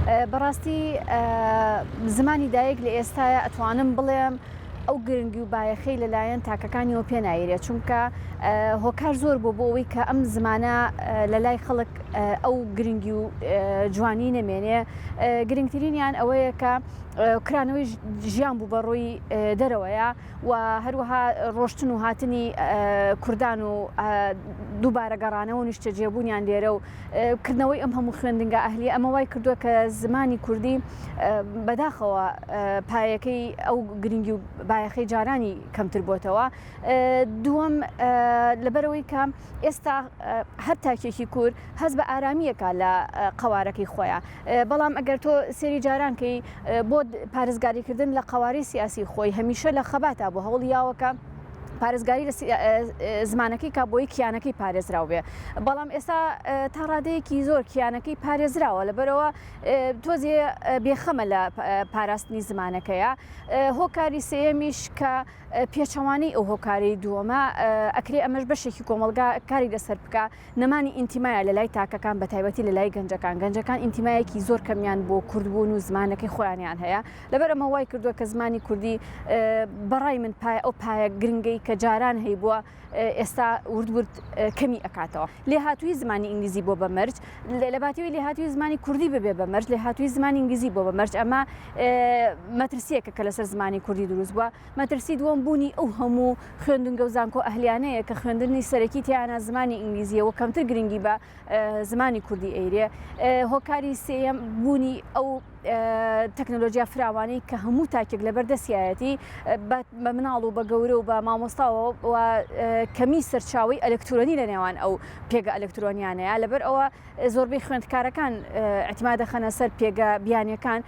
بەڕاستی زمانی دایک لە ئێستایا ئەتوانم بڵێم ئەو گرنگی و بایەخەی لەلایەن تاکەکانیەوە پێ نایرێت چونکە هۆکار زۆر بۆ بۆ ئەوەی کە ئەم زمانە لە لای خەڵک ئەو گرنگی و جوانی نەمێنێ گرنگترینیان ئەوەیە کە کرانەوەی ژیان بوو بە ڕووی دەرەوەیە و هەروەها ڕۆشتن و هاتنی کوردان و دووبارە گەڕانەوە و نیشتەجێبوونیان لێرە و کردنەوەی ئەم هەموو خوێندنگا ئەهلیە ئەمە وای کردووە کە زمانی کوردی بەداخەوە پایەکەی ئەو گرنگی و بایەخەی جارانی کەمتر بۆتەوە دووەم لەبەرەوەی کە ئێستا هەر تاکێکی کورد هەست بە ئارامیەکە لە قەوارەکەی خۆیان بەڵام ئەگەر تۆ سێری جارانکەی بۆ پارێزگاریکردن لە قەوارەی سیاسی خۆی هەمیشە لە خەباتا بۆ هەوڵی یاوەکە پارێزگاری لە زمانەکەی کا بۆی کیانەکەی پارێزراو بێ بەڵام ئێستا تا ڕادەیەکی زۆر کیانەکەی پارێزراوە لەبەرەوە تۆزێ بێخەمە لە پاراستنی زمانەکەیە هۆکاری سێیەمیش کە پێچەوانەی ئەو هۆکاری دووەمە ئەکرێ ئەمەش بەشێکی کۆمەڵگا کاری لەسەر بکە نەمانی ئینتیمایە لە لای تاکەکان بە تایبەتی لە لای گەنجەکان، گەنجەکان ئینتیمایەکی زۆر کەمیان بۆ کوردبوون و زمانەکەی خۆیانیان هەیە، لەبەر ئەمە وای کردووە کە زمانی کوردی بە ڕای من پایە ئەو پایە گرنگەی کە جاران هەیبووە ئێستا ورد ورد کەمی ئەکاتەوە. لێهاتوویی زمانی ئینگلیزی بۆ بە مەرج، لە باتیوەی لێهاتوویی زمانی کوردی ببێ بە مەرج، لێهاتوویی زمانی ئینگلیزی بۆ بە مەرج، ئەمە مەترسییەکە کە لەسەر زمانی کوردی دروست بووە. مەترسی دووەم بوونی ئەو هەموو خوێندنگە و زانکۆ ئەهلیانەیە کە خوێندنی سەرەکی تیایانە زمانی ئینگلیزییە و کەمتر گرنگی بە زمانی کوردی ئەیرێ. هۆکاری سێیەم بوونی ئەو تەکنەلۆژیا فراوانەی کە هەموو تاکێک لەبەر دەستیایەتی بە مناڵ و بە گەورە و بە مامۆستاوە و کەمی سەرچاوەی ئەلکترۆنی لە نێوان ئەو پێگە ئەلکترۆنیانەیە لەبەر ئەوە زۆربەی خوێندکارەکان ئیعتیماد دەخەنە سەر پێگە بیانیەکان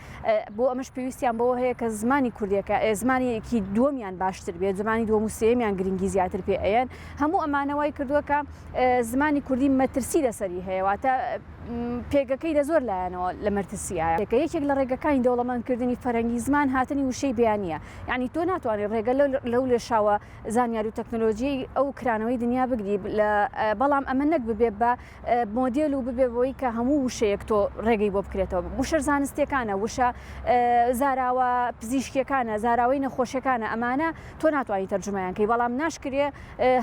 بۆ ئەمەش پێویستیان بەوە هەیە کە زمانی کوردیەکە زمانێکی دووەمیان باشتر بێت زمانی دووەم و سێیەمیان گرنگی زیاتر پێ ئەیەن هەموو ئەمانە وای کردووە کە زمانی کوردی مەترسی لەسەری هەیە واتە پێگەکەی لە زۆر لایەنەوە لە مەترسیایە یەکێک لە ڕێگەکانی دەوڵەمەندکردنی فەرەنگی زمان هاتنی وشەی بیانیە یعنی تۆ ناتوانێت ڕێگە لەو لێشاوە زانیاری و تەکنەلۆژیی ئەو کرانەوەی دنیا بگری بەڵام ئەمە نەک ببێ بە مۆدێل و ببێ بەوەی کە هەموو وشەیەک تۆ ڕێگەی بۆ بکرێتەوە وشە زانستیەکانە وشە زاراوە پزیشکیەکانە زاراوەی نەخۆشیەکانە ئەمانە تۆ ناتوانانی تەرجمەیان کەی بەڵام ناشکرێ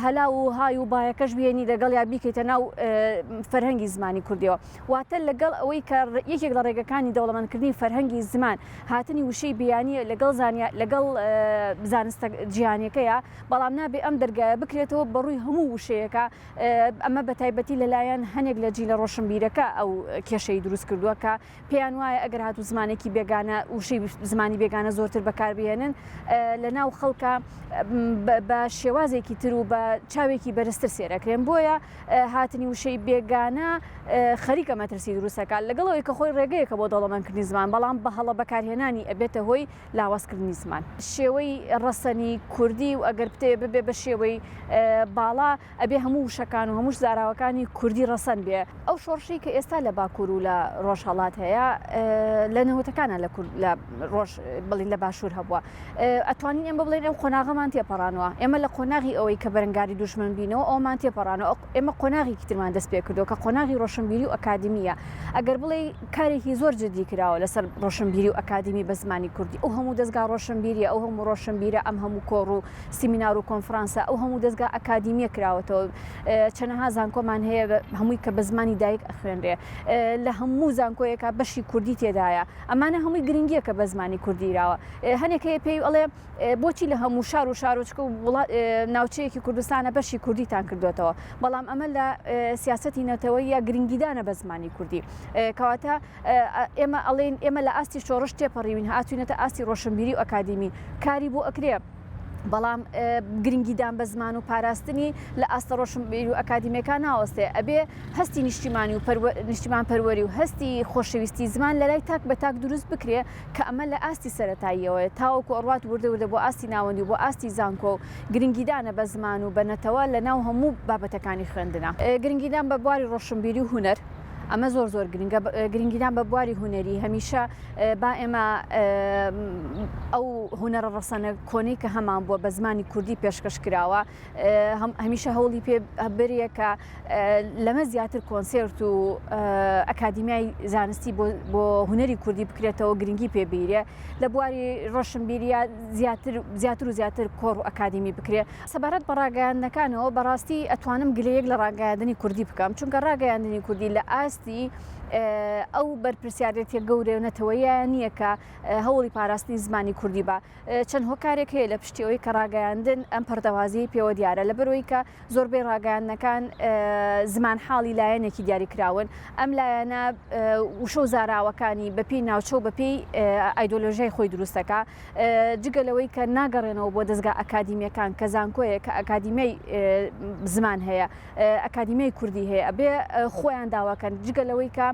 هەلا و های و بایەکەش بێنی لەگەڵ یا بیکەیتە ناو فەرهەنگی زمانی کوردیەوە واتە لەگەڵ ئەوەی کە یەکێک لە ڕێگەکانی دەوڵەمەندکردنی فەرهەنگی زمان هاتنی وشەی بیانیە لەگەڵ زانیا لەگەڵ زانستە جیهانیەکەیە بەڵام نابێ ئەم دەرگایە بکرێتەوە بەڕووی هەموو وشەیەکە ئەمە بە تایبەتی لەلایەن هەنێک لە جیلە ڕۆشنبیرەکە ئەو کێشەی دروست کردووە کە پێیان وایە ئەگەر هاتوو زمانێکی بێگانە وشەی زمانی بێگانە زۆرتر بەکاربهێنن لە ناو خەڵکە بە شێوازێکی تر و بە چاوێکی بەرزتر سێرەکرێن بۆیە هاتنی وشەی بێگانە خەریکە مەترسی دروستەکە لەگەڵ ئەوەی کە خۆی ڕێگەیەکە بۆ دەوڵەمەندکردنی زمان بەڵام بە هەڵە بەکارهێنانی ئەبێتە هۆی لاوازکردنی زمان. شێوەی ڕەسەنی کوردی و ئەگەر بتەوێ ببێ بە شێوەی باڵا ئەبێ هەموو وشەکان و هەمووش زاراوەکانی کوردی ڕەسەن بێ. ئەو شۆڕشەی کە ئێستا لە باکوور و لە ڕۆژهەڵات هەیە لە نەوەتەکانا لە کورد لە ڕۆژ بڵین لە باشوور هەبووە. ئەتوانین ئێمە بڵێین ئەم قۆناغەمان تێپەڕانوە. ئێمە لە قۆناغی ئەوەی کە بەرەنگاری دوژمن بینەوە ئەومان تێپەڕانوە. ئێمە قۆناغێکی ترمان دەست پێ کردووە کە قۆناغی ڕۆشنبیری و ئەکادیمییە. ئەگەر بڵێی کارێکی زۆر جدی کراوە لەسەر ڕۆشنبیری و ئەکادیمی بە زمانی کوردی، ئەو هەموو دەزگا ڕۆشنبیرییە، ئەو هەموو ڕۆشنبیرە، ئەم هەموو کۆڕ و سیمینار و کۆنفرانسە، ئەو هەموو دەزگا ئەکادیمییە کراوەتەوە، چەنەها زانکۆمان هەیە هەمووی کە بە زمانی دایک ئەخوێنرێ، لە هەموو زانکۆیەکا بەشی کوردی تێدایە، ئەمانە هەمووی گرنگییەکە بە زمانی کوردی دراوە. هەنێک هەیە پێی ئەڵێ بۆچی لە هەموو شار و شارۆچکە و وڵات ناوچەیەکی کوردستانە بەشی کوردیتان کردوێتەوە بەڵام ئەمە لە سیاسەتی نەتەوەیە گرنگیدانە بە زمانی کوردی کەواتە ئێمە ئەڵێن ئێمە لە ئاستی شۆڕش تێپەڕیوین هاتوینەتە ئاستی ڕۆشنبیری و ئەکادیمی کاری بۆ ئەکرێ. بەڵام گرنگیدان بە زمان و پاراستنی لە ئاستە ڕۆشنبیر و ئەکادیمیەکان ناوەستێ ئەبێ هەستی نیشتیمانی و نیشتیمان پەروەری و هەستی خۆشەویستی زمان لە لای تاک بە تاک دروست بکرێ کە ئەمە لە ئاستی سەرەتاییەوەیە تاوەکو ئەڕوات وردە وردە بۆ ئاستی ناوەندی و بۆ ئاستی زانکۆ و گرنگیدانە بە زمان و بە نەتەوە لە ناو هەموو بابەتەکانی خوێندنا. گرنگیدان بە بواری ڕۆشنبیری و هونەر. ئەمە زۆر زۆر گرنگە گرنگیدان بە بواری هونەری هەمیشە با ئێمە ئەو هونەرە ڕەسەنە کۆنەی کە هەمان بووە بە زمانی کوردی پێشکەش کراوە هەمیشە هەوڵی پێ برێ کە لەمە زیاتر کۆنسێرت و ئەکادیمیای زانستی بۆ هونەری کوردی بکرێتەوە گرنگی پێ بیرێ لە بواری ڕۆشنبیریە زیاتر زیاتر و زیاتر کۆڕ و ئەکادیمی بکرێ. سەبارەت بە ڕاگەیاندنەکانەوە بەڕاستی ئەتوانم گلەیەک لە ڕاگەیاندنی کوردی بکەم چونکە ڕاگەیاندنی کوردی لە ئاستی ئەو بەرپرسیارێتیە گەورە و نەتەوەیە نییە کە هەوڵی پاراستنی زمانی کوردی بە چەند هۆکارێک هەیە لە پشتی ئەوەی کە ڕاگەیاندن ئەم پەرتەوازیی پێوە دیارە لەبەرئەوەی کە زۆربەی ڕاگەیاندنەکان زمان حاڵی لایەنێکی دیاریکراون ئەم لایەنە وشە و زاراوەکانی بەپێی ناوچە و بەپێی ئایدۆلۆژیای خۆی دروستەکە جگە لەوەی کە ناگەڕێنەوە بۆ دەزگا ئەکادیمیەکان کە زانکۆیە کە ئەکادیمیای زمان هەیە ئەکادیمیای کوردی هەیە ئەبێ خۆیان داواکەن جگە لەوەی کە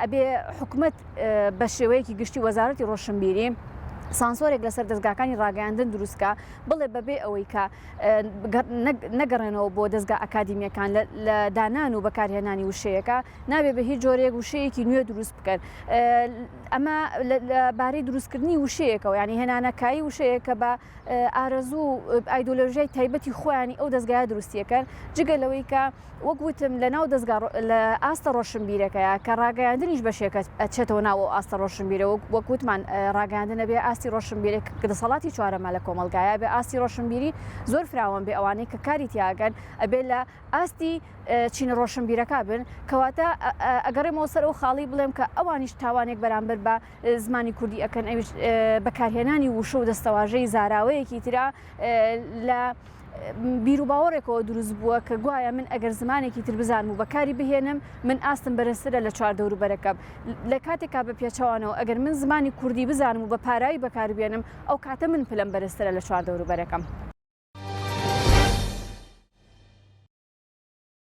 ئەبێ حکومت بە شێوەیەکی گشتی وەزارەتی ڕۆشنبیری سانسۆرێک لەسەر دەزگاکانی ڕاگەیاندن دروستکە بڵێ بەبێ ئەوەی کە نەگەڕێنەوە بۆ دەزگا ئەکادیمیەکان لە دانان و بەکارهێنانی وشەیەکە نابێ بە هیچ جۆرێک وشەیەکی نوێ دروست بکەن ئەمە لە بارەی دروستکردنی وشەیەکەوە یانی هێنانەکایی وشەیەکە بە ئارەزوو ئایدۆلۆژیای تایبەتی خۆیانی ئەو دەزگایە دروستیەکەن جگە لەوەی کە وەک وتم لە ناو دەزگا لە ئاستە ڕۆشنبیرەکەیە کە ڕاگەیاندنیش بەشێکە ئەچێتەوە ناو ئەو ئاستە ڕۆشنبیرە وەک وتمان ڕاگەیاندن ئەبێ ئاستی ڕۆشنبیرێک کە دەسەڵاتی چوارەمە لە کۆمەڵگایە ئەبێ ئاستی ڕۆشنبیری زۆر فراوان بێ ئەوانەی کە کاری تیاگەن ئەبێ لە ئاستی چینە ڕۆشنبیرەکە بن کەواتە ئەگەڕێمەوە سەر ئەو خاڵی بڵێم کە ئەوانیش تاوانێک بەرامبەر بە زمانی کوردی ئەکەن ئەویش بەکارهێنانی وشە و دەستەواژەی زاراوەیەکی ترە لە بیروباوەڕێکەوە دروست بووە کە گوایە من ئەگەر زمانێکی تر بزانم و بەکاری بهێنم من ئاستم بەرزترە لە چواردەوروبەرەکەم لە کاتێکا بە پێچەوانەوە ئەگەر من زمانی کوردی بزانم و بە پاراوی بەکاربێنم ئەو کاتە من پلەم بەرزترە لە چواردەوروبەرەکەم.